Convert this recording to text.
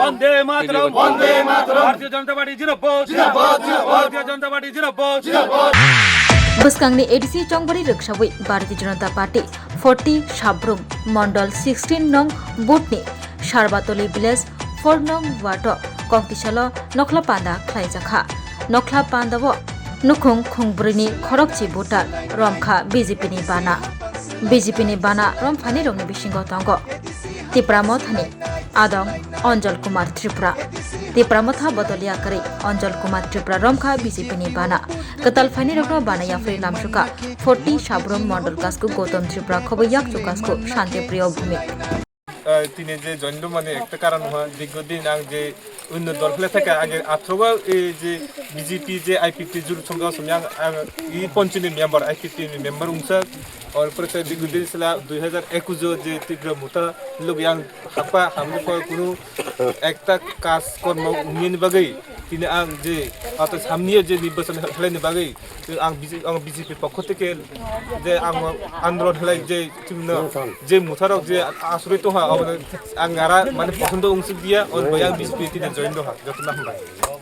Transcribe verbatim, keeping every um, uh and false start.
Vande Mataram! Vande Mataram! Bharatiya Janata Party jinabad! Jinabad! Jinabad! Bharatiya Janata Party jinabad! Jinabad! Bwskangni A D C chongbari rwksawi Bharatiya Janata Party forty Sabrum Mondol sixteen nong booth ni Sarbatoli village four nong ward o koktisalo nokhla panda khlaijakha. Nokhla panda o nukhung khungbwrwi ni khorokchi voter romkha B J P ni bana. B J P ni bana romphani rokni bisingo tongo Tipra Mothani adong Anjal Kumar Tripura. Tipra Motha bodol yakarwi Anjal Kumar Tripura romkha B J P ni bana. Kwtal phaini rokno bana yaphri lamsukha forty Sabrum Mondol Kasku Gautam Tripura khobo yakchu kasku Shanti Priyo Bhumik. Ah, tini je join do mani ekta karon ha, dikgo din ang je onno dol phele thaka, age athrogo ei je B J P je I P F T juru songja somya ang, ang i ponchini member, I P F T ni member ungsa. Or pore khe dikgo din sela dui hajar ekush o je Tipra Motha logi ang hapa hamle pore kunu ekta kaj kormo ungni bagwi tini ang je ato samni je nirbachan khlaini bagwi ang B J, ang B J P pokho theke je ang andolon khlai je chwngno je Motha rok je asroi tongha, abo ang ara mane posondo wngsuk dia, on bai ang B J P tini join doha, joto no hambai.